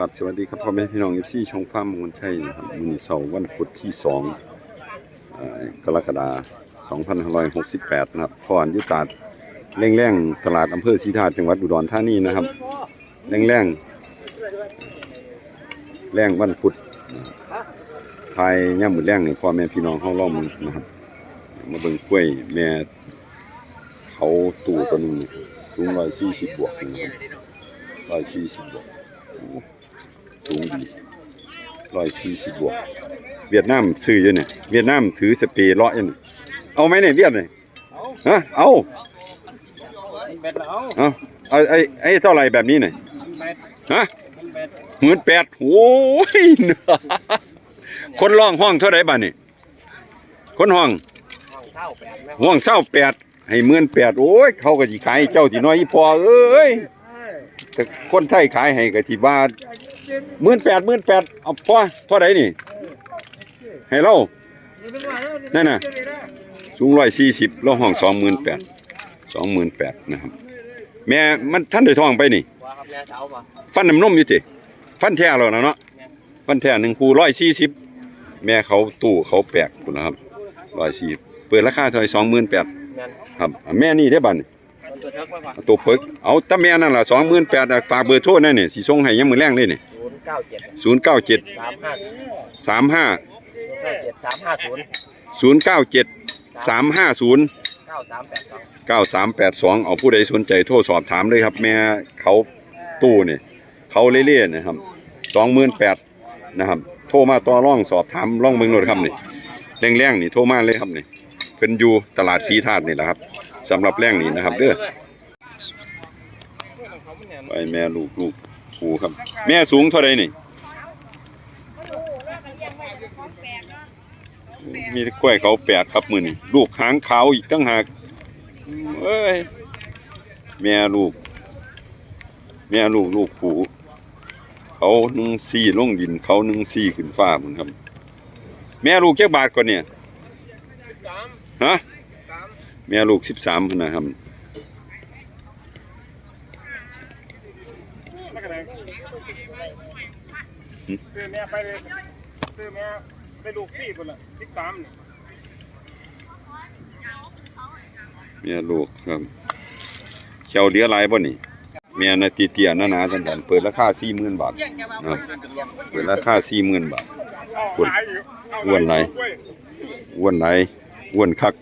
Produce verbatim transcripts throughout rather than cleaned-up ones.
ครับ สวัสดีครับ พ่อแม่พี่น้อง เอฟซี ช่องฟาร์มมงคลชัยนะครับ มื้อนี้เสาร์วันพุธที่ สอง เอ่อ กรกฎาคม สองพันห้าร้อยหกสิบแปด นะครับ พ่ออันอยู่ตลาดแลงๆ ตลาดอำเภอศรีธาตุ จังหวัดอุดรธานีนะครับ แลงๆ แลงวันพุธ ทายยามมื้อแลงให้พ่อแม่พี่น้องเฮาลองเบิ่งนะครับ มาเบิ่งกล้วยแม่เขาตู้ตัวหนึ่ง สูงร้อยสี่สิบบวกนะครับ ร้อยสี่สิบบวก โอ้ สูงดี ร้อยสี่สิบบวก เวียดนามซื้ออยู่เนี่ย เวียดนามถือสเปรย์เลาะอยู่เนี่ย เอาไหมเนี่ย เวียดเนี่ย ฮะ เอา มันแบดแล้ว เอา เอา ไอ้ ไอ้ เท่าไหร่แบบนี้เนี่ย มันแบด ฮะ มันแบด หมื่นแปด โอ้ย คนร้องห้องเท่าไหร่บาดนี่ คนห้อง ห้องเศร้าแปดนะ ห้องเศร้าแปด ให้หมื่นแปด โอ้ย เขาก็สิขายให้เจ้าติน้อย อีพ่อเอ้ย แต่คนไทยขายให้ก็สิว่า หมื่นแปด หมื่นแปด เอาพ่อ เท่าไหร่นี่ ให้เรา นั่นน่ะ สูงร้อยสี่สิบ เราห้อง สองหมื่นแปด สองหมื่นแปด นะครับ แม่มันทันได้ท้องไปนี่ ว่าครับ แม่สาวบ่ ฟันน้ำนมอยู่ติ ฟันแท้แล้วนะเนาะ แม่น ฟันแท้หนึ่งคู่ ร้อยสี่สิบ แม่เขาตู้เขาแปลกพุ้นนะครับ ร้อยสี่สิบ เปิดราคาเท่าไหร่ สองหมื่นแปด แม่น ครับ อ่ะ แม่นี่ได้บัดนี่ มันตัวเทิกไว้บ่ ตัวเพิก เอาแต่แม่นั่นล่ะ สองหมื่นแปด อ่ะ ฝากเบอร์โทรหน่อยนี่ สิส่งให้ยามมื้อแลงเลยนี่ ศูนย์เก้าเจ็ด ศูนย์เก้าเจ็ด สามห้า สามห้า ศูนย์เก้าเจ็ด สามห้าศูนย์ ศูนย์เก้าเจ็ด สามห้าศูนย์ เก้าสามแปดสอง เก้าสามแปดสอง เอาผู้ใดสนใจโทรสอบถามเลยครับ แม่เขาตู้นี่ เขาเล่ๆ นะครับ สองหมื่นแปด นะครับ โทรมาต่อรองสอบถามลองเบิ่งโลดครับนี่ แลงๆ นี่โทรมาเลยครับนี่ เพิ่นอยู่ตลาดศรีธาตุนี่แหละครับ สำหรับแลงนี่นะครับเด้อ ไปแม่ลูก ลูกผู้ครับ แม่สูงเท่าใดนี่ มีแต่กล้วยเขาแปลกครับมื้อนี้ ลูกหางขาวอีกต่างหาก เอ้ย แม่ลูก แม่ลูก ลูกผู้ เขาหนึ่งสี่ลงดิน เขาหนึ่งสี่ขึ้นฟ้าพุ้นครับ แม่ลูกจักบาทก่อนเนี่ย ฮะ แม่ลูกสิบสามพุ้นนะครับ ซื้อแม่ไปเลย ซื้อแม่ไปลูกพี่พุ้นล่ะ สิบสามนี่ แม่ลูกครับ แข้วเหลือหลายบ่นี่ แม่น่ะเตี้ยๆ หนาๆ ตันๆ เปิดราคา สี่หมื่น บาท นะครับ เปิดราคา สี่หมื่น บาท พุ้น อ้วนหลาย อ้วนหลาย อ้วนคัก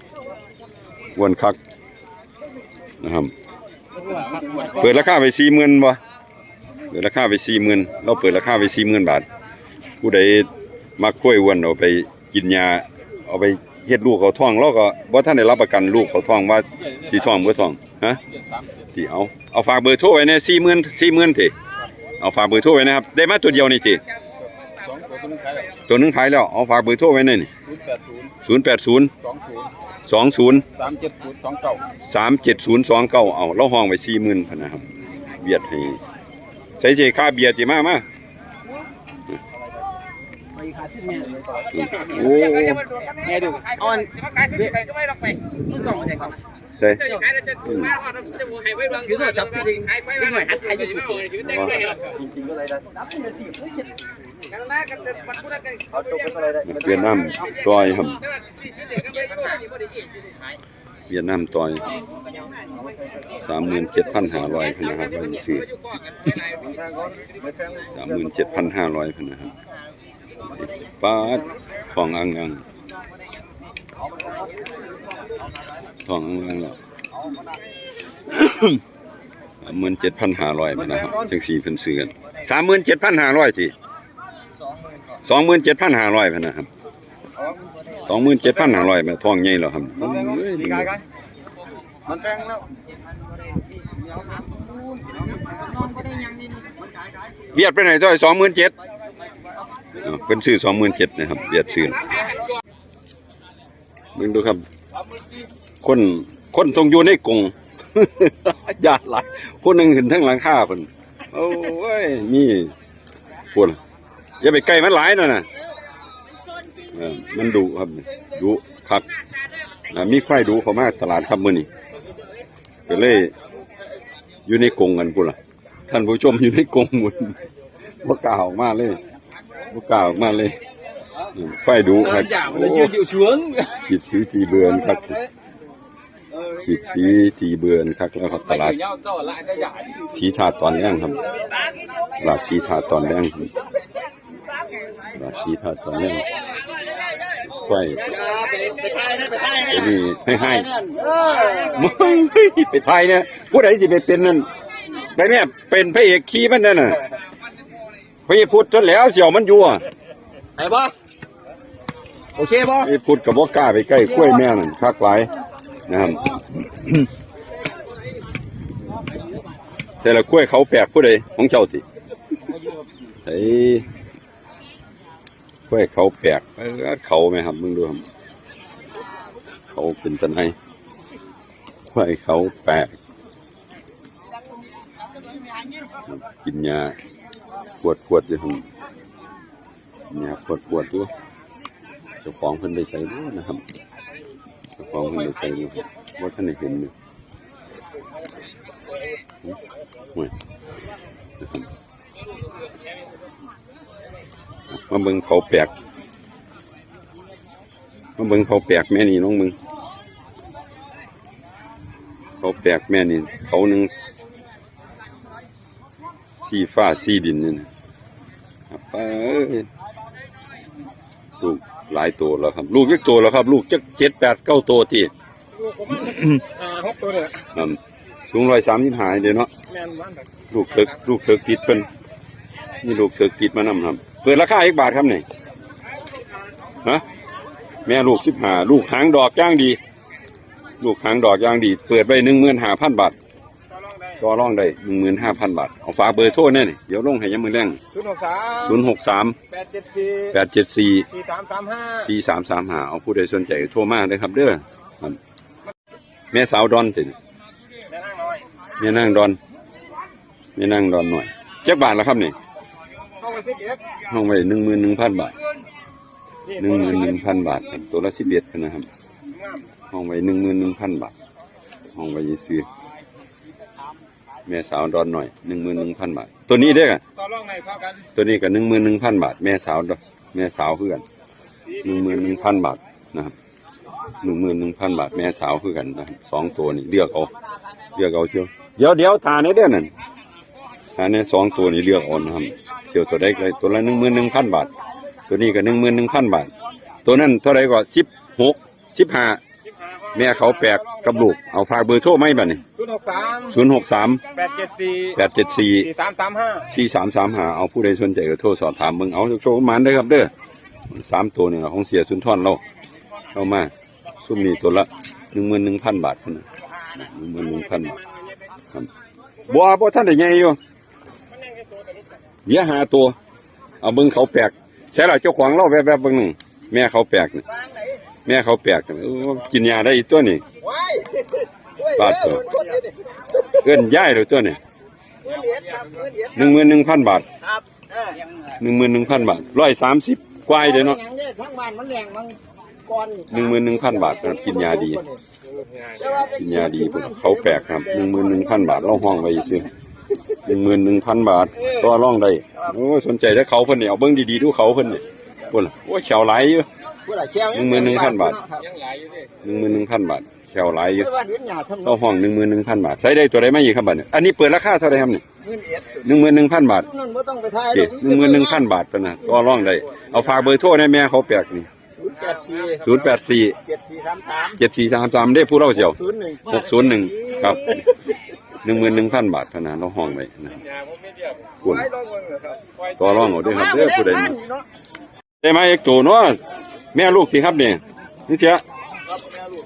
อ้วนคัก นะครับ เปิดราคาไป สี่หมื่น บ่ เปิดราคาไป สี่หมื่น เราเปิดราคาไป สี่หมื่น บาท ผู้ใดมักควายอ้วนเอาไปกินยา เอาไปเฮ็ดลูกเขาท้อง เราก็บ่ทันได้รับประกันลูกเขาท้องว่าสิท้องบ่ท้อง ฮะ สิเอา เอาฝากเบอร์โทรไว้แหน่ สี่หมื่น สี่หมื่น ติ เอาฝากเบอร์โทรไว้นะครับ ได้มาตัวเดียวนี่ติ สองตัว ตัวหนึ่งขายแล้ว ตัวหนึ่งขายแล้ว เอาฝากเบอร์โทรไว้แหน่นี่ ศูนย์แปดศูนย์ ศูนย์แปดศูนย์ สองศูนย์ สองศูนย์ สามเจ็ดศูนย์สองเก้า สามเจ็ดศูนย์สองเก้า เอา เราห้องไว้ สี่หมื่น พันนะครับ เวียดให้ ใส่เสค่าเบียร์ติมา มา โอ้ แม่ดู เอาอัน มึงต้องมาแทนก่อน ใช่ ถือโทรศัพท์ที่เด็ก เด็กน้อยหัดถ่ายยูทูบ เวียดนามต่อยครับ เวียดนามต่อย สามหมื่นเจ็ดพันห้าร้อย พันนะครับ เพิ่นซื้อ สามหมื่นเจ็ดพันห้าร้อย พันนะครับ ป๊าด ท้องอังอัง ท้องอังอังแล้ว สามหมื่นเจ็ดพันห้าร้อย พันนะครับ จังสี่เพิ่นซื้อกัน สามหมื่นเจ็ดพันห้าร้อย ติ สองหมื่นเจ็ดพันห้าร้อย พันนะครับ สองหมื่นเจ็ดพันห้าร้อย มันท้องใหญ่แล้วครับ เอ้ย มันแพงแล้ว เวียดไปไหนตัว สองหมื่นเจ็ด เพิ่นซื้อ สองหมื่นเจ็ด นะครับ เวียดซื้อ เบิ่งดูครับ คน คนต้องอยู่ในกรง ย่านหลาย คนหนึ่งขึ้นทั้งหลังคาพุ้น โอ้ย มีพุ้น อย่าไปใกล้มันหลายนั่นน่ะ เออ มันดุครับ ดุคัก อ่า มีควายดุเข้ามาตลาดครับมื้อนี้ ก็เลยอยู่ในกรงกันพุ้นล่ะ ท่านผู้ชมอยู่ในกรงพุ้น บ่กล้าออกมาเลย บ่กล้าออกมาเลย อืม ควายดุครับ อย่างมัน โอ้ ยืดอยู่สูง ขีดสีตีเบือนครับ ขีดสีตีเบือนครับ แล้วครับ ตลาดศรีธาตุตอนแลงครับ ตลาดศรีธาตุตอนแลงครับ ตลาดศรีธาตุตอนแลง ควาย ไป ไปถ่ายนะ ไปถ่ายนะ ไอ้นี่ให้ ให้ เออ มึงไปถ่ายเนี่ย ผู้ใดสิไปเป็นนั่น ไปแม่ เป็นพระเอกขี่มันนั่นน่ะ พระเอกพุทธจนแล้วเสี่ยวมันอยู่อะ ไปบ่ โอเคบ่ ไอ้พุทธกับบ่กล้าไปใกล้กล้วยแม่นั่น คักหลายนะครับ แต่ละกล้วยเขาแปลกผู้ใดของเจ้าติ เฮ้ย กล้วยเขาแปลก เออ เขาไหมครับ มึงดูครับ เขาเป็นจังไง กล้วยเขาแปลก กินหญ้าขวดๆอยู่หั่น หญ้าขวดๆอยู่ เจ้าของเพิ่นไปไสบุนะครับ เจ้าของเพิ่นไปไสบุ บ่ทันได้เห็นอยู่ โอ้ย มาเบิ่งเขาแปลก มาเบิ่งเขาแปลกแม่นี่ ลองเบิ่ง เขาแปลกแม่นี่ เขาหนึ่ง สีฟ้าสีดินนี่นะครับ เอ้ย ลูกหลายตัวแล้วครับ ลูกจักตัวแล้วครับ ลูกจักเจ็ดแปดเก้าตัวติ ลูกประมาณ ห้าหกตัวเนี่ย ครับ สูงร้อยสามสิบห้าเด้เนาะ แม่นวันแบบ ลูกเถิก ลูกเถิกติดเพิ่น นี่ลูกเถิกติดมานำครับ เปิดราคาอีกบาทครับนี่ ฮะ แม่ลูกสิบห้า ลูกหางดอกอย่างดี ลูกหางดอกอย่างดี เปิดไว้หนึ่งหมื่นห้าพันบาท ต่อรองได้ ต่อรองได้หนึ่งหมื่นห้าพันบาท เอาฝากเบอร์โทรแน่นี่ เดี๋ยวลงให้ยามมื้อแลง ศูนย์หกสาม ศูนย์หกสาม แปดเจ็ดสี่ แปดเจ็ดสี่ สี่สามสามห้า สี่สามสามห้า เอาผู้ใดสนใจโทรมาเลยครับเด้อ ครับ แม่สาวดอนติ แม่นางน้อย แม่นางดอน แม่นางดอนหน่อย จักบาทละครับนี่ ห้องไว้สิบเอ็ด ห้องไว้หนึ่งหมื่นหนึ่งพันบาท นี่ หนึ่งหมื่นหนึ่งพันบาทครับ ตัวละสิบเอ็ดนะครับ งาม ห้องไว้หนึ่งหมื่นหนึ่งพันบาท ห้องไว้ซื้อ แม่สาวดอนหน่อย หนึ่งหมื่นหนึ่งพันบาท ตัวนี้เด้อ ต่อรองได้เท่ากัน ตัวนี้ก็หนึ่งหมื่นหนึ่งพันบาท แม่สาวดอน แม่สาวคือกัน หนึ่งหมื่นหนึ่งพันบาทนะครับ หนึ่งหมื่นหนึ่งพันบาท แม่สาวคือกันนะครับ สองตัวนี่เลือกเอา เลือกเอาเชียว เดี๋ยว เดี๋ยว ถ่าในเด้อนั่น ถ่าในสองตัวนี่เลือกเอานะครับ เชียวตัวใดก็ได้ ตัวละหนึ่งหมื่นหนึ่งพันบาท ตัวนี้ก็หนึ่งหมื่นหนึ่งพันบาท ตัวนั้นเท่าไหร่ก็ สิบหก สิบห้า แม่เขาแปลกกับลูก เอาฝากเบอร์โทรไหมบัดนี้ ศูนย์หกสาม ศูนย์หกสาม แปดเจ็ดสี่ แปดเจ็ดสี่ สี่สามสามห้า สี่สามสามห้า เอาผู้ใดสนใจก็โทรสอบถามเบิ่ง เอาโชคหมานเด้อครับเด้อ สามตัวนี่ล่ะของเสียสุนทรเรา เอามา ซุมนี้ตัวละหนึ่งหมื่นหนึ่งพันบาทพุ้นน่ะ หนึ่งหมื่นหนึ่งพันบาทครับ บ่ บ่ทันได้ใหญ่อยู่ เหลือห้าตัว เอาเบิ่งเขาแปลก ใส่ละเจ้าของเราแวบๆเบิ่งหนึ่ง แม่เขาแปลกนี่ แม่เขาแปลกนี่ โอ้ กินหญ้าได้อีกตัวนี่ ว้าย ปาดตัว เอิ้นยายเลยตัวนี่ หนึ่งหมื่นหนึ่งพันบาท ครับ เออ หนึ่งหมื่นหนึ่งพันบาท ร้อยสามสิบกว่าเด้เนาะ หยังเด้อ ทั้งบ้านมันแรงมังกร หนึ่งหมื่นหนึ่งพันบาทครับ กินหญ้าดี กินหญ้าดี เขาแปลกครับ หนึ่งหมื่นหนึ่งพันบาท เราห้องไว้ซื่อ หนึ่งหมื่นหนึ่งพันบาท ต่อรองได้ โอ้ย สนใจแต่เขาเพิ่นนี่ เอาเบิ่งดีๆดูเขาเพิ่นนี่ พุ้นน่ะ โอ้ย แข้วหลายอยู่ พุ้นน่ะ แข้ว หนึ่งหมื่นหนึ่งพันบาท ยังหลายอยู่เด้ หนึ่งหมื่นหนึ่งพันบาท แข้วหลายอยู่ เพิ่นว่าเห็นหญ้าทำ เราห้องหนึ่งหมื่นหนึ่งพันบาท ใส่ได้ตัวใดมาอีกครับบัดนี้ อันนี้เปิดราคาเท่าไหร่ครับนี่ หมื่นเอ็ด หนึ่งหมื่นหนึ่งพันบาท นั่นบ่ต้องไปทายดอก หนึ่งหมื่นหนึ่งพันบาทพุ้นน่ะ ต่อรองได้ เอาฝากเบอร์โทรแน่ แม่เขาแปลกนี่ ศูนย์แปดสี่ ศูนย์แปดสี่ เจ็ดสี่สามสาม เจ็ดสี่สามสาม เด้อ ผู้เล่าเสี่ยว ศูนย์หนึ่ง หกศูนย์หนึ่ง ครับ หนึ่งหมื่นหนึ่งพันบาทพุ้นน่ะ เราห้องไว้นะ พุ้น ต่อรองเอาเด้อครับเด้อ ผู้ใดมา ได้มาอีกตัวเนาะ แม่ลูกสิครับนี่ นี่เสีย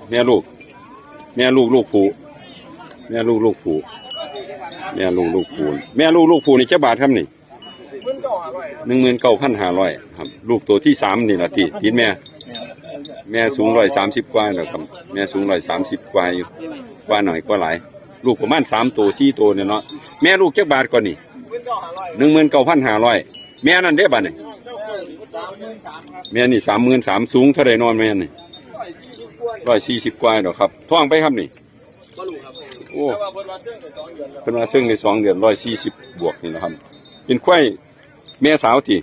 แม่ลูก แม่ลูกลูกผู้ แม่ลูกลูกผู้ แม่ลูกลูกผู้ แม่ลูกลูกผู้นี่จักบาทครับนี่ หนึ่งหมื่นเก้าพันห้าร้อยครับ ลูกตัวที่สามนี่ล่ะที่ติดแม่ แม่สูงร้อยสามสิบกว่าแล้วครับ แม่สูงร้อยสามสิบกว่าอยู่ กว่าหน่อยกว่าหลาย ลูกประมาณสามตัวสี่ตัวเนี่ยเนาะ แม่ลูกจักบาทก่อนนี่ หนึ่งหมื่นเก้าพันห้าร้อย แม่นั่นเด้บัดนี่ แม่นี่สามหมื่นสาม สูงเท่าใดนอนแม่นี่ ร้อยสี่สิบกว่าดอกครับ ท้องไปครับนี่ โอ้ เพิ่นว่าเซิ่งได้สองเดือน ร้อยสี่สิบบวกนี่นะครับ เป็นควาย แม่สาวติ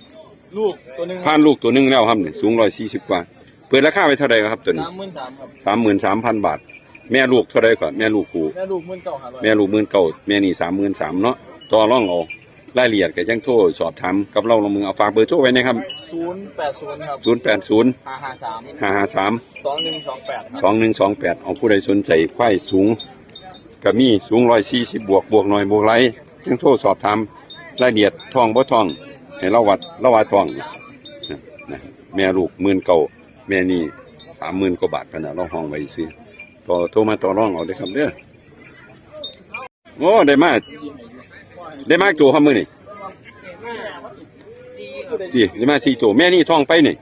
ลูกตัวหนึ่ง ผ่านลูกตัวหนึ่งแล้วครับนี่ สูงร้อยสี่สิบกว่า เปิดราคาไว้เท่าใดครับตัวนี้ สามหมื่นสามครับ สามหมื่นสามพันบาท แม่ลูกเท่าใดก่อน แม่ลูกผู้ แม่ลูกหมื่นเก้าห้าร้อย แม่ลูกหมื่นเก้า แม่นี่สามหมื่นสามเนาะ ต่อรองเอา รายละเอียดก็ยังโทรสอบถามกับเราลองมึง เอาฝากเบอร์โทรไว้นะครับ ศูนย์แปดศูนย์ครับ ศูนย์แปดศูนย์ ห้าห้าสาม ห้าห้าสาม สองหนึ่งสองแปดครับ สองหนึ่งสองแปด เอาผู้ใดสนใจควายสูง ก็มีสูงร้อยสี่สิบบวก บวกหน่อยบวกหลาย จึงโทรสอบถามรายละเอียด ท้องบ่ท้อง ให้เราวัด เราว่าท้องนะ แม่ลูกหมื่นเก้า แม่นี่สามหมื่นกว่าบาทพะนะ เราห้องไว้ซื้อ ต่อ โทรมาต่อรองเอาเด้อครับเด้อ โอ้ ได้มา ได้มาตัวครับมื้อนี่ นี่ ได้มาสี่ตัว แม่นี่ท้องไปนี่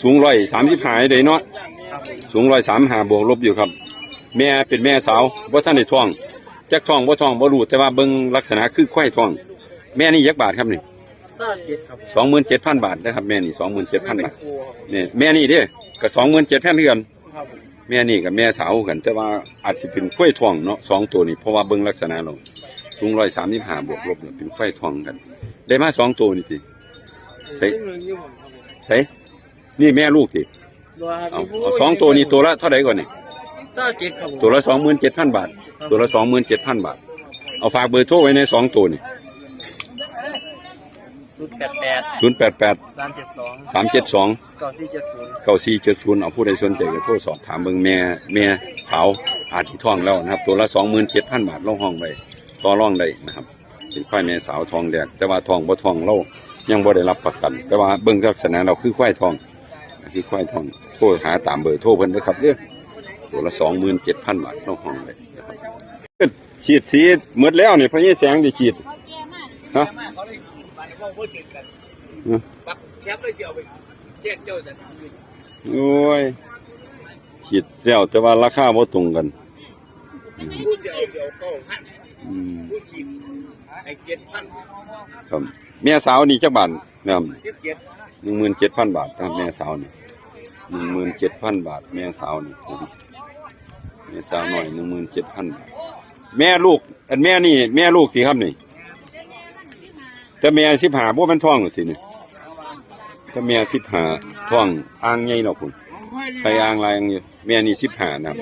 สูงร้อยสามสิบห้าได้เนาะ สูงร้อยสามห้าบวกลบอยู่ครับ แม่เป็นแม่สาว บ่ทันได้ท้อง จักท้องบ่ท้องบ่รู้ แต่ว่าเบิ่งลักษณะคือควายท้อง แม่นี่จักบาทครับนี่ สองหมื่นเจ็ดพันบาทนะครับ แม่นี่ สองหมื่นเจ็ดพันบาท นี่ แม่นี่เด้อ ก็ สองหมื่นเจ็ดพันเดือน แม่นี่กับแม่สาวกัน แต่ว่าอาจสิเป็นควายท้องเนาะ สองตัวนี่ เพราะว่าเบิ่งลักษณะแล้ว สูงร้อยสามสิบห้าบวกลบเนี่ย เป็นควายท้องกัน ได้มาสองตัวนี่ติ เฮ้ย เฮ้ย นี่แม่ลูกติ เอา เอาสองตัวนี่ ตัวละเท่าใดก่อนนี่ สองหมื่นเจ็ดครับผม ตัวละสองหมื่นเจ็ดพันบาท ตัวละสองหมื่นเจ็ดพันบาท เอาฝากเบอร์โทรไว้ในสองตัวนี่ ศูนย์แปดแปด ศูนย์แปดแปด สามเจ็ดสอง สามเจ็ดสอง เก้าสี่เจ็ดศูนย์ เก้าสี่เจ็ดศูนย์ เอาผู้ใดสนใจก็โทรสอบถามเบิ่ง แม่ แม่สาวอาจสิท้องแล้วนะครับ ตัวละสองหมื่นเจ็ดพันบาท เราห้องไว้ ต่อรองได้นะครับ เป็นควายแม่สาวท้องแดง แต่ว่าท้องบ่ท้องเรายังบ่ได้รับประกัน แต่ว่าเบิ่งลักษณะเราคือควายท้อง คือควายท้อง โทรหาตามเบอร์โทรเพิ่นเด้อครับเด้อ ตัวละสองหมื่นเจ็ดพันบาท เราห้องไว้นะครับ ฉีดสีหมดแล้วนี่ พ่อใหญ่แสงได้ฉีด ฮะ ฮะ โอ้ย ฉีดแล้วแต่ว่าราคาบ่ตรงกัน อืม ครับ แม่สาวนี่จักบาทนะครับ หนึ่งหมื่นเจ็ดพันบาทนะครับ แม่สาวนี่ หนึ่งหมื่นเจ็ดพันบาท แม่สาวนี่นะครับ แม่สาวน้อย หนึ่งหมื่นเจ็ดพันบาท แม่ลูก อันแม่นี่ แม่ลูกติครับนี่ แต่แม่สิบห้า บ่แม่นท้องหรอกทีนี้ แต่แม่สิบห้า ท้องอ่างใหญ่เนาะคุณ ไข่อ่างลายอ่างอยู่ แม่นี่สิบห้านะครับ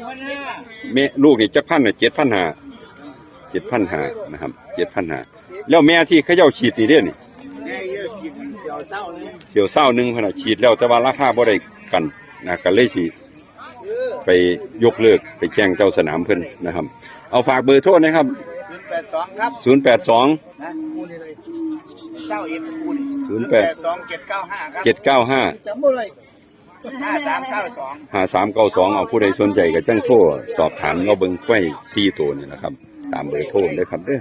แม่ลูกนี่จักพันน่ะ เจ็ดพันห้า เจ็ดพันห้านะครับ เจ็ดพันห้า แล้วแม่ที่เขาเจ้าฉีดนี่เด้อนี่ เดี๋ยวเศร้าหนึ่งพะนะ ฉีดแล้วแต่ว่าราคาบ่ได้กันนะ ก็เลยสิไปยกเลิก ไปแจ้งเจ้าสนามเพิ่นนะครับ เอาฝากเบอร์โทรนะครับ ศูนย์แปดสองครับ ศูนย์แปดสอง นะ เศร้าเอ็ด ศูนย์แปด สองเจ็ดเก้าห้าครับ เจ็ดเก้าห้า จำบ่ได้ ห้าสามเก้าสอง ห้าสามเก้าสอง เอาผู้ใดสนใจก็จังโทรสอบถามเราเบิ่งควายสี่ตัวนี่นะครับ ตามเบอร์โทรเลยครับเด้อ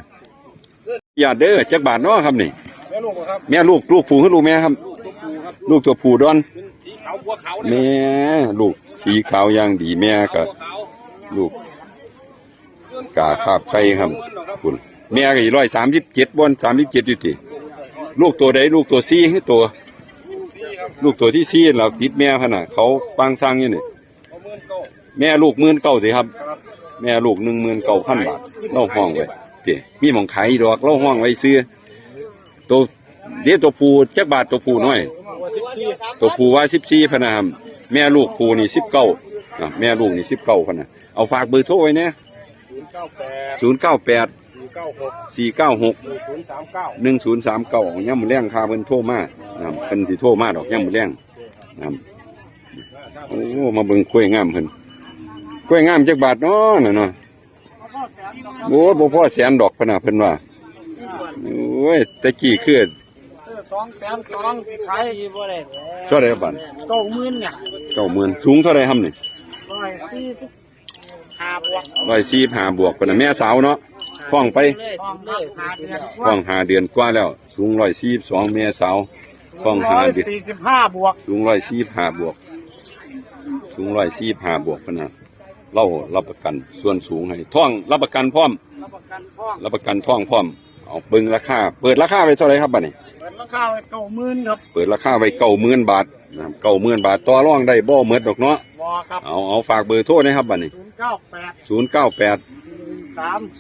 อย่าเด้อ จักบาทเนาะครับนี่ แม่ลูกครับ แม่ลูก ลูกผู้คือลูกแม่ครับ ลูกตัวผู้ครับ ลูกตัวผู้ดอน เป็นสีขาวบัวขาวนะ แม่ลูกสีขาวอย่างดี แม่ก็ บัวขาว ลูกกาคาบไข่ครับ คุณ แม่ก็ร้อยสามสิบเจ็ด บ่อน สามสิบเจ็ด อยู่ติ ลูกตัวใด ลูกตัวสี่คือตัว ลูกตัวที่สี่เราติดแม่พะนะ เขาปางสั่งอยู่นี่ แม่ลูกหมื่นเก้าสิครับ แม่ลูกหนึ่งหมื่นเก้าพันบาท เราห้องไว้ เด้ มีหม่องขายดอก เราห้องไว้ซื้อ ตัว เดี๋ยวตัวผู้จักบาท ตัวผู้น้อย ตัวผู้ว่าสิบสี่พะนะครับ แม่ลูกผู้นี่สิบเก้า อ่ะ แม่ลูกนี่สิบเก้าพะนะ เอาฝากเบอร์โทรไว้เนี่ย ศูนย์เก้าแปด ศูนย์เก้าแปด สี่เก้าหก สี่เก้าหก หนึ่งศูนย์สามเก้า หนึ่งศูนย์สามเก้า เอายามมื้อแลงค่าเพิ่นโทรมานะครับ เพิ่นสิโทรมาดอกยามมื้อแลงนะครับ โอ้ มาเบิ่งควายงามเพิ่น ควายงามจักบาทเนาะน่ะเนาะ โอ้ บ่พอแสนดอกพะนะเพิ่นว่า โอ้ย แต่กี้คือ ซื้อสองแสนสอง สิขาย เท่าใดบาท เก้าหมื่นเนี่ย เก้าหมื่น สูงเท่าใดครับนี่ ร้อยสี่สิบห้าบวก ร้อยสี่สิบห้าบวกพะนะ แม่สาวเนาะ ท้องไป ท้องได้ห้าเดือนกว่า ท้องห้าเดือนกว่าแล้ว สูงร้อยสี่สิบสอง แม่สาว ท้องห้าเดือน ร้อยสี่สิบห้าบวก สูงร้อยสี่สิบห้าบวก สูงร้อยสี่สิบห้าบวกพะนะ เรารับประกันส่วนสูงให้ ท้องรับประกันพร้อม รับประกันท้อง รับประกันท้องพร้อม เอาเบิ่งราคา เปิดราคาไว้เท่าไหร่ครับบัดนี้ เปิดราคาไว้เก้าหมื่นครับ เปิดราคาไว้เก้าหมื่นบาทนะครับ เก้าหมื่นบาท ต่อรองได้บ่หมดดอกเนาะ บ่ครับ เอา เอาฝากเบอร์โทรนะครับบัดนี้ ศูนย์เก้าแปด ศูนย์เก้าแปด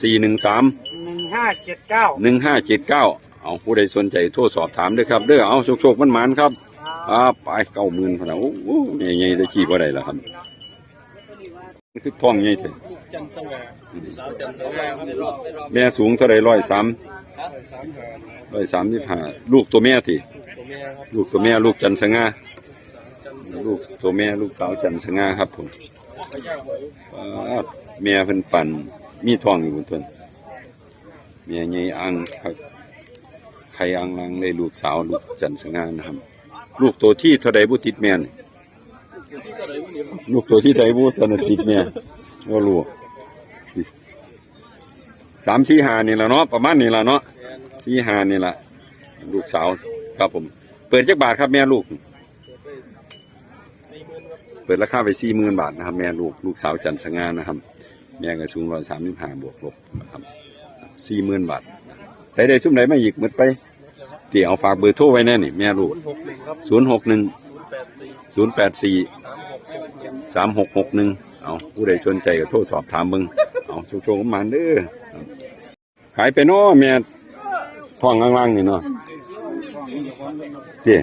สี่หนึ่งสาม สี่หนึ่งสาม หนึ่งห้าเจ็ดเก้า หนึ่งห้าเจ็ดเก้า เอาผู้ใดสนใจโทรสอบถามเด้อครับเด้อ เอาโชคๆ มันหมานๆ ครับ อ่า ไป เก้าหมื่น พะนะ โอ้โห ใหญ่ๆ ได้ขี่บ่ได้แล้วครับ คือท้องใหญ่แท้ จันทร์สง่าสาวจันทร์สง่า แม่สูงเท่าใด ร้อยสาม ร้อยสามสิบห้า ลูกตัวแม่ติ ตัวแม่ครับ ลูกตัวแม่ ลูกจันทร์สง่า ลูกตัวแม่ ลูกสาวจันทร์สง่าครับผม อ่า แม่เพิ่นปั่น มีท้องอยู่เพิ่น แม่ใหญ่อ่างครับ ไข่อ่างลังเลย ลูกสาว ลูกจันทร์สง่านะครับ ลูกตัวที่เท่าใดบ่ติดแม่นี่ ลูกตัวที่ใดบ่ทันได้ติดแม่ บ่รู้ สามสี่ห้านี่แหละเนาะ ประมาณนี่แหละเนาะ สี่ห้านี่แหละ ลูกสาวครับผม เปิดจักบาทครับแม่ลูก เปิดราคาไป สี่หมื่น บาทนะครับ แม่ลูก ลูกสาวจันทร์สง่านะครับ แม่ก็สูง ร้อยสามสิบห้า บวกลบนะครับ สี่หมื่น บาท ใส่ได้ซุมใดมาอีกหมดไป เดี๋ยวฝากเบอร์โทรไว้แน่นี่ แม่ลูก หกหนึ่งครับ ศูนย์หกหนึ่ง ศูนย์แปดสี่ ศูนย์แปดสี่ สามหกหกหนึ่ง สามหกหกหนึ่ง เอา ผู้ใดสนใจก็โทรสอบถามเบิ่ง เอา โชคๆ มันเด้อ ขายไปเนาะแม่ ท้องล่างๆ นี่เนาะ เด้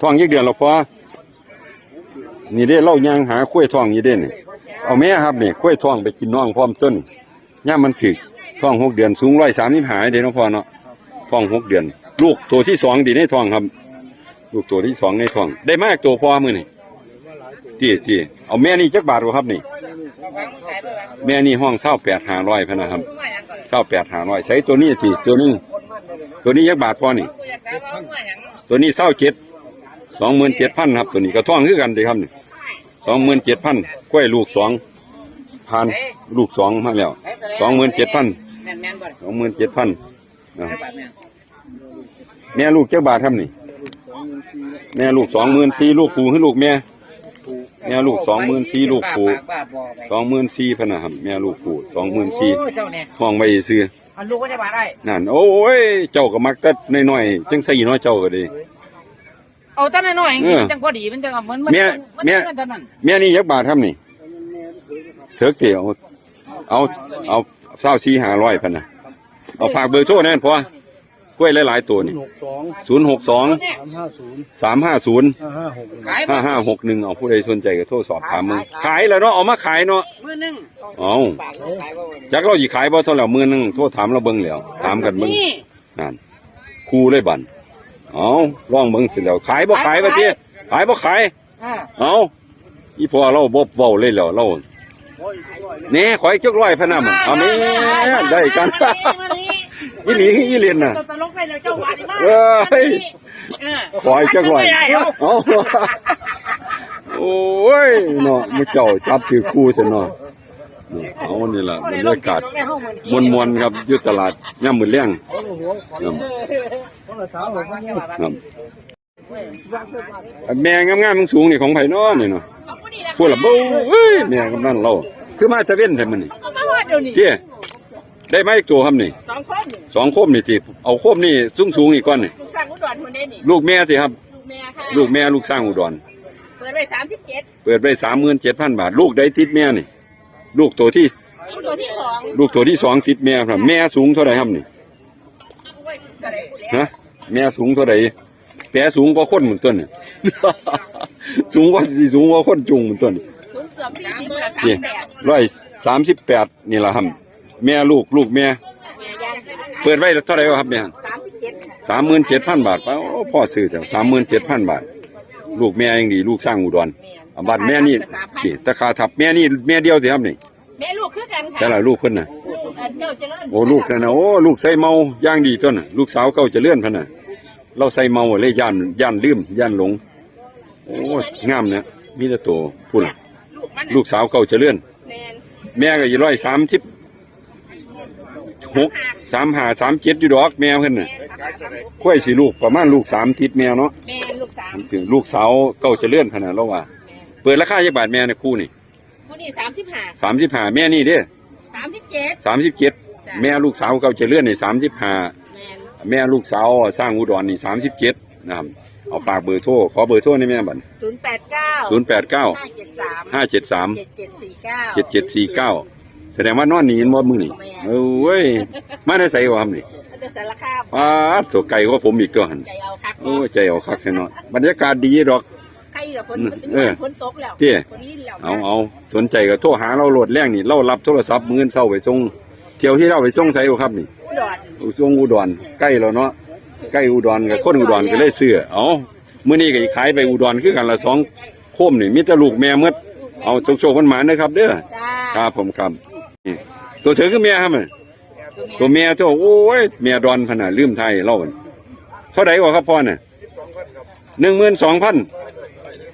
ท้องจักเดือนแล้วพอ นี่เด้ เฮาย่างหาควายท้องอยู่เด้นี่ เอาแม่ครับนี่ ควายท้องไปกินน้องพร้อมต้น ยามมันถืก ท้องหกเดือน สูง ร้อยสามสิบห้า เด้เนาะพ่อเนาะ ท้องหกเดือน ลูกตัวที่สองติในท้องครับ ลูกตัวที่สองในท้อง ได้มาจากตัวพ่อมื้อนี่ ติ ติ เอาแม่นี่จักบาทบ่ครับนี่ แม่นี่ห้อง ซาวแปดห้าร้อย พะนะครับ ซาวแปดห้าร้อย ใส่ตัวนี้ติ ตัวนี้ ตัวนี้จักบาทพ่อนี่ ตัวนี้ ซาวเจ็ด สองหมื่นเจ็ดพัน ครับ ตัวนี้ก็ท้องคือกันติครับนี่ สองหมื่นเจ็ดพัน ควายลูกสอง ผ่านลูกสองมาแล้ว สองหมื่นเจ็ดพัน สองหมื่นเจ็ดพัน อ่ะ แม่ลูกจักบาทครับนี่ แม่ลูก สองหมื่นสี่ ลูกผู้คือลูกแม่ แม่ลูก สองหมื่นสี่ ลูกผู้ สองหมื่นสี่ พะนะครับ แม่ลูกผู้ สองหมื่นสี่ โอ้ย เจ้าเนี่ย ท้องไว้ซื่อ อันลูกก็ได้บาทได้ นั่น โอ้ย เจ้าก็มักแต่น้อยๆ จังซี่เนาะ เจ้าก็ดี เอาแต่น้อยๆ จังซี่ เออ มันจังพอดี มันจังเหมือน มัน แม่ มัน แม่ เงินเท่านั้น แม่นี่จักบาทครับนี่ เถิกติ เอา เอา เอา ซาวสี่ห้าร้อย พะนะ เอาฝากเบอร์โทรแน่นพอ กล้วยหลายๆ ตัวนี่ หกสอง ศูนย์หกสอง สามห้าศูนย์ สามห้าศูนย์ ห้าห้าหกหนึ่ง ห้าห้าหกหนึ่ง เอา ผู้ใดสนใจก็โทรสอบถามมึง ขายแล้วเนาะ เอามาขายเนาะ มื้อหนึ่ง เอา จักเราสิขายบ่เท่าแล้ว มื้อหนึ่ง โทรถามเราเบิ่งแล้ว ถามกันเบิ่ง นี่ นั่น คู่เลยบัด เอา ลองเบิ่งสิแล้ว ขายบ่ขายว่าติ ขายบ่ขาย อ่า เอา อีพ่อเราบ่เว้าเลยแล้ว เรา แหน่ ขออีกจักร้อยพะนะมัน เอาแม่ ได้กัน อีหลีคืออีเล่นน่ะ ตลกได้แล้วเจ้าว่านี่มา เอ้ย เออ ขออีกจักร้อย เอา โอ้ย เนาะ มื้อเจ้าจับถือคู่ซะเนาะ นี่ เอานี่ล่ะ บรรยากาศม่วนๆ ครับ อยู่ตลาดยามมื้อแลง ครับ ครับ แม่งามๆ สูงๆ นี่ของไผน้อนี่เนาะ พูดละ โอ้ย แม่กำนันเรา คือมาตะเวนแท้มื้อนี้ ก็มาฮอดเดี๋ยวนี้ เจ้ ได้มาอีกตัวครับนี่ สองคนนี่ สองโคมนี่ติ เอาโคมนี่สูงๆ นี่ก่อนนี่ ลูกสร้างอุดรคนนี้นี่ ลูกแม่ติครับ ลูกแม่ค่ะ ลูกแม่ ลูกสร้างอุดร เปิดไว้สามสิบเจ็ด เปิดไว้ สามหมื่นเจ็ดพัน บาท ลูกใดติดแม่นี่ ลูกตัวที่ ลูกตัวที่สอง ลูกตัวที่สองติดแม่ครับ แม่สูงเท่าใดครับนี่ โอ้ย เท่าใด ฮะ แม่สูงเท่าใด แปรสูงกว่าคนหมื้อต้นนี่ สูงกว่า สิสูงกว่าคนจุงหมื้อต้นนี่ สูงเกือบสี่สิบค่ะ นี่ สามแปด ร้อยสามสิบแปด นี่ล่ะครับ แม่ลูก ลูกแม่ แม่ย่าง เปิดไว้เท่าใดวะครับแม่ สามสิบเจ็ดค่ะ สามหมื่นเจ็ดพัน บาท โอ้ พ่อซื้อแท้ สามหมื่นเจ็ดพัน บาท ลูกแม่ยังดี ลูกสร้างอุดร อ่ะ บ้านแม่นี่ นี่ ตะขาทับ แม่นี่ แม่เดียวติครับนี่ แม่ลูกคือกันค่ะ แต่ละลูกเพิ่นน่ะ ลูกอันเจ้าเจริญ โอ้ ลูกนั่นน่ะ โอ้ ลูกไส้เมาอย่างดีตัวน่ะ ลูกสาวเก่าเจริญพันน่ะ เราไส้เมาเลย ย่าน ย่านลืม ย่านหลง โอ้ งามเนี่ย มีแต่โต พู้นล่ะ ลูกมันน่ะ ลูกสาวเก่าเจริญ แม่น แม่ก็อยู่ ร้อยสามสิบหก สามห้า สามเจ็ด อยู่ดอก แม่เพิ่นน่ะ ควายสิลูกประมาณลูกสามติดแม่เนาะ แม่น ลูกสาม ลูกสาวเก่าเจริญพันน่ะ เราว่า เปิดราคาจักบาทแม่เนี่ย คู่นี่ คู่นี้ สามสิบห้า สามสิบห้า แม่นี่เด้ สามสิบเจ็ด สามสิบเจ็ด จ้ะ แม่ลูกสาวเก่าเจริญนี่ สามสิบห้า แม่น แม่ลูกสาวสร้างอุดรนี่ สามสิบเจ็ด นะครับ เอาฝากเบอร์โทร ขอเบอร์โทรหน่อยแม่บัด ศูนย์แปดเก้า ศูนย์แปดเก้า ห้าเจ็ดสาม ห้าเจ็ดสาม เจ็ดเจ็ดสี่เก้า เจ็ดเจ็ดสี่เก้า แสดงว่านอนนี่เห็นบ่มื้อนี่ แม่น เอ้ย มาได้ไสวะครับนี่ มาแต่สารคาม อ้าด โสไกลกว่าผมอีกตัวหั่น ใจเอาคัก โอ้ย ใจเอาคักแท้เนาะ บรรยากาศดีดอก ใครเหรอฝน เออ ฝนตกแล้ว เตี้ย ฝนลิ้นแล้ว เอา เอา สนใจก็โทรหาเราโลดแรงนี่ เรารับโทรศัพท์มื้อเช้าไปส่ง เที่ยวที่เราไปส่งไสบ่ครับนี่ อุดร ส่งอุดร ใกล้แล้วเนาะ ใกล้อุดร กับคนอุดรก็เลยซื้อ เอา มื้อนี้ก็ขายไปอุดรคือกันละสองโคมนี่ มีแต่ลูกแม่หมด เอาโชคๆ มันหมานเด้อครับเด้อ จ้า ครับผมครับ นี่ ตัวเถิกคือแม่ครับน่ะ ตัวแม่ตัว โอ้ย แม่ดอนพะนะ ลืมไทยเล่า เท่าใด๋กว่าครับพ่อน่ะ หนึ่งหมื่นสองพัน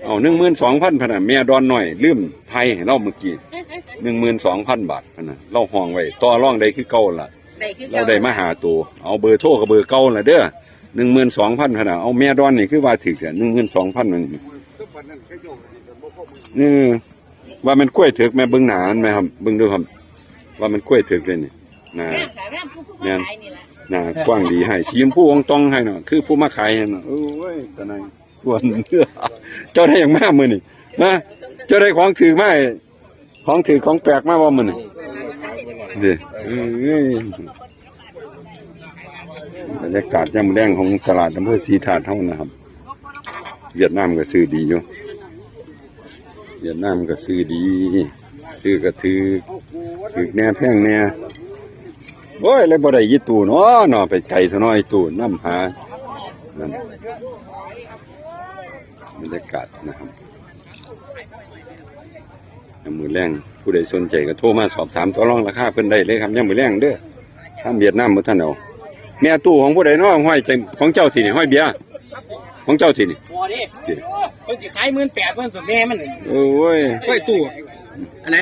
เอา หนึ่งหมื่นสองพัน พะนะ แม่ดอนน้อย ลืมไทยให้เล่าเมื่อกี้ หนึ่งหมื่นสองพัน บาทพะนะ เล่าห้องไว้ ต่อรองได้คือเก่าล่ะ ได้คือเก่า เราได้มาหาตัว เอาเบอร์โทรกับเบอร์เก่าล่ะเด้อ หนึ่งหมื่นสองพัน พะนะ เอาแม่ดอนนี่คือว่าถืกแท้ หนึ่งหมื่นสองพัน นั่น เออ ว่ามันกล้วยเถิกแม่ เบิ่งหน้ามันไหมครับ เบิ่งดูครับ ว่ามันกล้วยเถิกเลยนี่ หน้า งามค่ะ งามผู้ผู้มา แม่น ขายนี่ล่ะ หน้ากว้างดีให้ สีชมพูอ่องต่องให้เนาะ คือผู้มาขายให้เนาะ โอ้ย ตาหน่าย อ้วน เจ้าได้หยังมามื้อนี้ ฮะ เจ้าได้ของถืกมาให้ ของถืกของแปลกมาบ่มื้อนี้ เด้อ เอ้ย บรรยากาศยามแลงของตลาดอำเภอศรีธาตุเฮานะครับ เวียดนามก็ซื้อดีอยู่ เวียดนามก็ซื้อดี ซื้อก็ถืก ถืกแหน่แพงแหน่ โอ้ย เลยบ่ได้อีตู่เนาะ เนาะ ไปไกลซะหน่อย อีตู่นำหา นั่น บรรยากาศนะครับ ยามมื้อแลง ผู้ใดสนใจก็โทรมาสอบถามต่อรองราคาเพิ่นได้เลยครับ ยามมื้อแลงเด้อ ทางเวียดนามบ่ทันเอา แม่ตู้ของผู้ใดเนาะ ห้อยใจของเจ้าที่นี่ ห้อยเบียร์ ของเจ้าที่นี่ บ่เด้ เพิ่นสิขายหมื่นแปด เพิ่นตัวแม่มันนี่ โอ้ย กล้วยตู้ อันไหน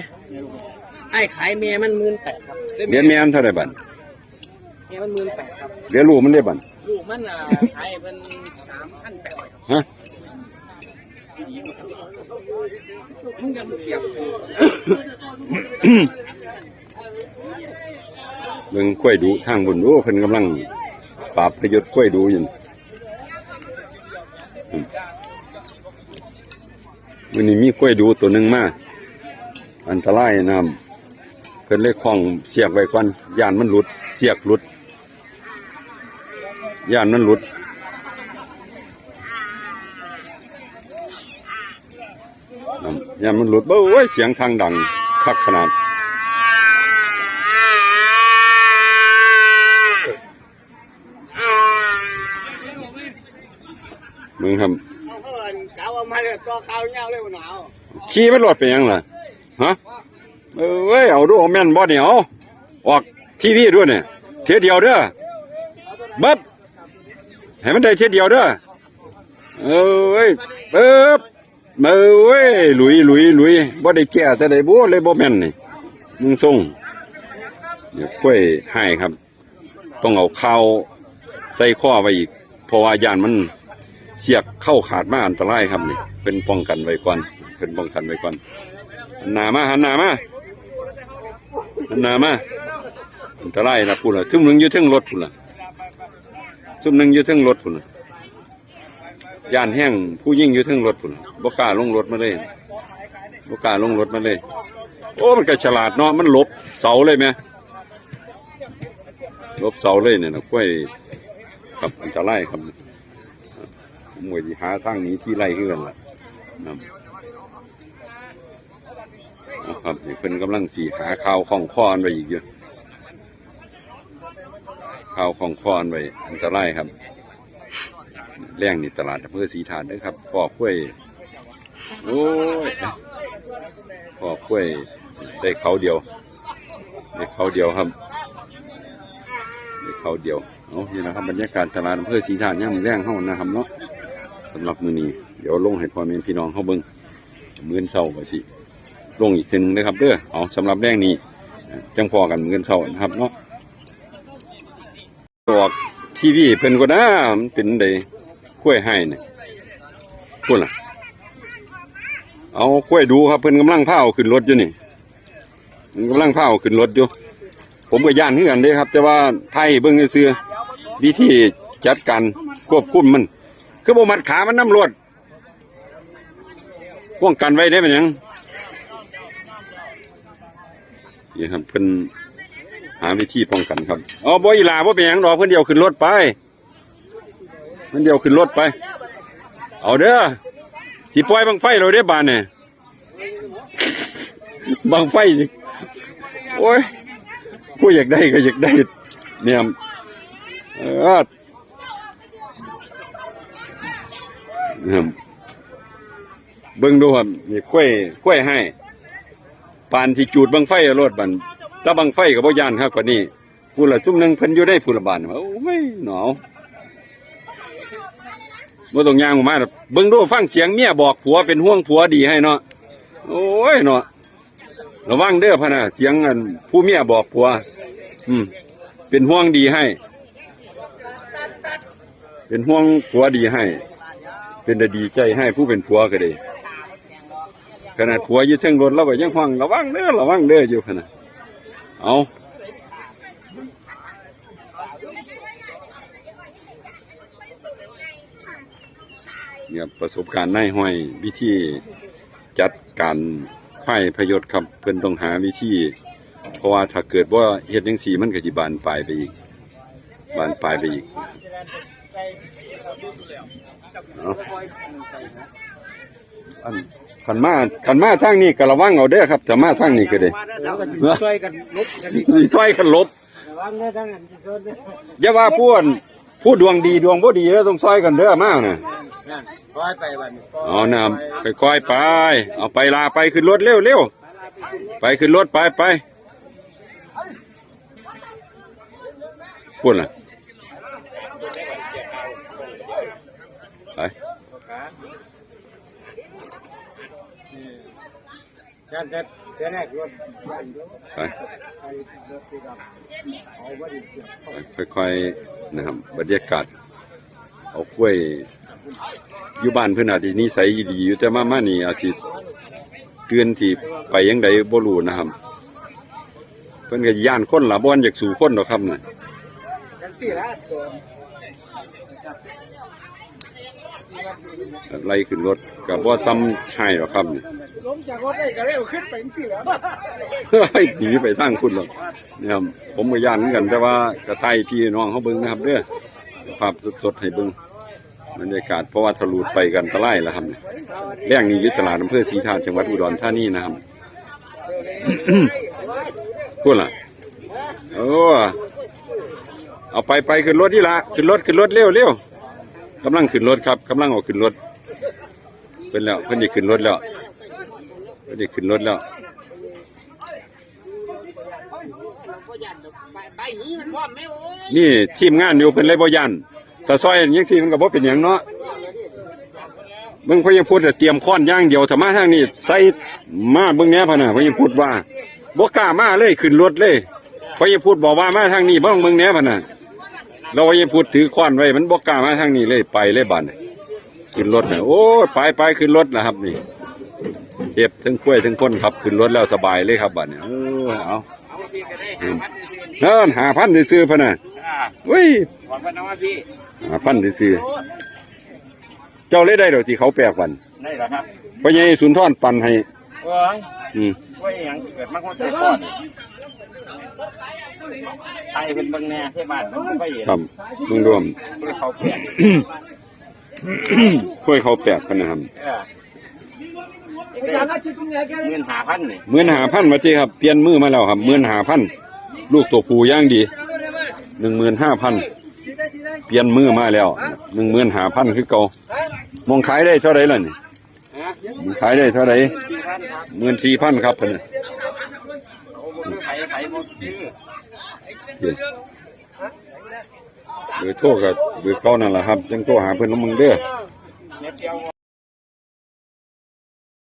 อ้ายขายแม่มันหมื่นแปดครับ เหลือแม่มันเท่าใด๋บัด แม่มันหมื่นแปดครับ เหลือลูกมันเด้บัด ลูกมัน อ่า ขายเพิ่นสามพันแปดร้อยครับ ฮะ เบิ่งกล้วยดุทางบุญ โอ้ เพิ่นกำลังปราบพยศกล้วยดุอยู่ อืม มื้อนี้มีกล้วยดุตัวหนึ่งมา อันตรายนะครับ เพิ่นเลยคล้องเสียกไว้ก่อน ย้านมันหลุด เสียกหลุด ย้านมันหลุด ย้านมันหลุด เบ้อ โอ้ย เสียงทางดังคักขนาด มึงครับ เอาเพิ่นเจ้าเอามาเลย ตัวขาวยาวเลยหนาว ขี่มันรอดไปหยังล่ะ ฮะ เอ้ย เอาดู เอาแม่นบ่เนี่ย เอา ออกทีวีด้วยเนี่ย เทียเดียวเด้อ บับ ให้มันได้เทียเดียวเด้อ เอ้ย ปึ๊บ เอ้ย หลุย หลุย หลุย บ่ได้แก้แต่ใด๋บุ เลยบ่แม่นนี่ มึงส่ง เนี่ย กล้วยให้ครับ ต้องเอาข่าวใส่คอไว้อีก เพราะว่าย้านมันเสียกเข้าขาดมาอันตรายครับนี่ เพิ่นป้องกันไว้ก่อน เพิ่นป้องกันไว้ก่อน หันหน้ามา หันหน้ามา หันหน้ามา อันตรายนะ พู้นล่ะ ซุมหนึ่งอยู่เทิงรถพู้นล่ะ ซุมหนึ่งอยู่เทิงรถพู้นล่ะ ย้านแฮง ผู้หญิงอยู่เทิงรถพู้นล่ะ บ่กล้าลงรถมาเลย บ่กล้าลงรถมาเลย โอ้ มันก็ฉลาดเนาะ มันหลบเสาเลยแหม หลบเสาเลยเนี่ยนะ กล้วย ครับ อันตรายครับ ผมก็สิหาทางหนีทีไล่คือกันล่ะ ครับ นะครับ นี่เพิ่นกำลังสิหาข่าวคล้องคออันไว้อีกอยู่ ข่าวคล้องคออันไว้ อันตรายครับ แลงนี่ตลาดอำเภอศรีธาตุเด้อครับ พ้อกล้วย โอ้ย พ้อกล้วย ได้เขาเดียว ได้เขาเดียวครับ ได้เขาเดียว เอา นี่นะครับ บรรยากาศตลาดอำเภอศรีธาตุยามมื้อแลงเฮานะครับเนาะ สำหรับมื้อนี้ เดี๋ยวลงให้พ่อแม่พี่น้องเฮาเบิ่ง มื้อเช้าก็สิลงอีกเทื่อหนึ่งนะครับเด้อ เอา สำหรับแลงนี้ จั่งพ้อกันมื้อเช้านะครับเนาะ ออกทีวีเพิ่นก็นะ มันเป็นได๋ กล้วยให้นี่ พู้นล่ะ เอากล้วยดูครับ เพิ่นกำลังพาเอาขึ้นรถอยู่นี่ เพิ่นกำลังพาเอาขึ้นรถอยู่ ผมก็ย้านคือกันเด้ครับ แต่ว่าถ่ายให้เบิ่งซื่อๆ วิธีจัดการควบคุมมัน คือบ่มัดขามันนำรถ ป้องกันไว้ได้เป็นหยัง นี่ครับ เพิ่นหาวิธีป้องกันครับ อ๋อ บ่ อีหล่า บ่เป็นหยังดอก เพิ่นเดี๋ยวขึ้นรถไป เพิ่นเดี๋ยวขึ้นรถไป เอาเด้อ สิปล่อยบั้งไฟแล้วเด้บาดนี่ บั้งไฟนี่ โอ้ย ผู้อยากได้ก็อยากได้ เนี่ย เออ เนี่ย เบิ่งดูครับ นี่ กล้วย กล้วยให้ ปานที่จูดบั้งไฟเอาโลดบัด แต่บั้งไฟก็บ่ย้านครับกว่านี้ ผู้ละซุมหนึ่งเพิ่นอยู่ในผู้ละบ้าน โอ้ย หนาว บ่ต้องย่างออกมาดอก เบิ่งดู ฟังเสียงเมียบอกผัว เป็นห่วงผัวดีให้เนาะ โอ้ย เนาะ ระวังเด้อพะนะ เสียงอันผู้เมียบอกผัว อืม เป็นห่วงดีให้ เป็นห่วงผัวดีให้ เป็นแต่ดีใจให้ผู้เป็นผัวก็ดี ขนาดผัวอยู่เทิงรถ เราก็ยังฮ้อง "ระวังเด้อ ระวังเด้อ" อยู่พะนะ เอา เนี่ย ประสบการณ์นายฮ้อย วิธีจัดการควายพยศครับ เพิ่นต้องหาวิธี เพราะว่าถ้าเกิดบ่เฮ็ดจั่งซี้ มันก็สิบานปลายไปอีก บานปลายไปอีก เอา อัน คันมา คันมาทางนี้ก็ระวังเอาเด้อครับ ถ้ามาทางนี้ก็ได้ แล้วก็สิช่วยกันหลบกันอีก สิช่วยกันหลบ ระวังเด้อ ทางนั้นสิชนเด้อ อย่าว่าผู้อัน ผู้ดวงดีดวงบ่ดีแล้วต้องช่วยกันเด้อ มาน่ะ นั่น นั่น ค่อยไปบัดนี้ เอานะครับ ค่อยๆไป เอาไปลาไป ขึ้นรถเร็วๆ ไป ขึ้นรถไป ไป พูดล่ะ ไป ย่านแต่เทื่อแรกรถ ไป ไป ค่อยๆ นะครับ บรรยากาศ เอากล้วย อยู่บ้านเพิ่นอาจสินิสัยดีอยู่ แต่มา มานี่อาจสิตื่นสิไปจั่งใดบ่รู้นะครับ เพิ่นก็ย้านคนล่ะ บ่อยากสู้คนดอกครับน่ะ จังซี่ล่ะ ไล่ขึ้นรถก็บ่ซ้ำให้ดอกครับนี่ ลงจากรถได้ก็เลยเอาขึ้นไปจังซี่แหละ เฮ้ย หนีไปทางคุณหรอก เนี่ยครับ ผมก็ย้านเหมือนกัน แต่ว่าก็ถ่ายพี่น้องเขาเบิ่งนะครับเด้อ ภาพสดๆให้เบิ่ง บรรยากาศ เพราะว่าถ้าหลุดไปก็อันตรายแล้วครับเนี่ย แรงนี้อยู่ตลาดอำเภอศรีธาตุ จังหวัดอุดรธานีนะครับ พูดล่ะ โอ้ เอาไป ไป ขึ้นรถนี่ละ ขึ้นรถ ขึ้นรถ เร็วเร็ว กำลังขึ้นรถครับ กำลังออกขึ้นรถ เป็นแล้ว เพิ่นได้ขึ้นรถแล้ว เพิ่นได้ขึ้นรถแล้ว นี่ทีมงานอยู่ เพิ่นเลยบ่ย้าน ถ้าซอยจังซี่มันก็บ่เป็นหยังเนาะ เบิ่งพญาพุทธเตรียมค้อนอย่างเดียว ถ้ามาทางนี้ใส่ มาเบิ่งแหน่พะนะ พญาพุทธว่า บ่กล้ามาเลย ขึ้นรถเลย พญาพุทธบอกว่ามาทางนี้ เบิ่ง เบิ่งแหน่พะนะ แล้วพญาพุทธถือค้อนไว้ มันบ่กล้ามาทางนี้เลย ไปเลยบัดนี้ ขึ้นรถน่ะ โอ้ย ไป ไป ขึ้นรถนะครับนี่ เก็บทั้งกล้วยทั้งคนครับ ขึ้นรถแล้วสบายเลยครับบัดนี้ เออ เอา อืม เออ ห้าพันซื่อๆพะนะ อ่า อุ้ย บอกว่าน้องว่าพี่ ห้าพันซื่อๆ เจ้าเลยได้ดอกที่เขาแปลกวัน ได้เหรอครับ พ่อใหญ่สุนทรปั่นให้ เออ อืม ว่าอหย่างเกิดมาคนแต่ก่อน ไทยเป็นเบิ่งแน่ที่บ้านมันบ่ค่อยเห็น ครับ เบิ่งรวม เบิ่งเขาแปลก กล้วยเขาแปลกพะนะครับ เออ หมื่นห้าพันนี่ หมื่นห้าพัน มาที่ครับ เปลี่ยนมือมาแล้วครับ หมื่นห้าพัน ลูกตัวผู้อย่างดี หนึ่งหมื่นห้าพัน เปลี่ยนมือมาแล้ว หนึ่งหมื่นห้าพัน คือเก่า มองขายได้เท่าไหร่ล่ะนี่ ฮะ มองขายได้เท่าไหร่ สี่พันครับ หมื่นสี่พัน ครับเพิ่นน่ะ ไผไผบ่ซื้อ เบอร์โทรกับเบอร์เก่านั่นแหละครับ จังโทรหาเพิ่นนำมึงเด้อ เม็ดเดียว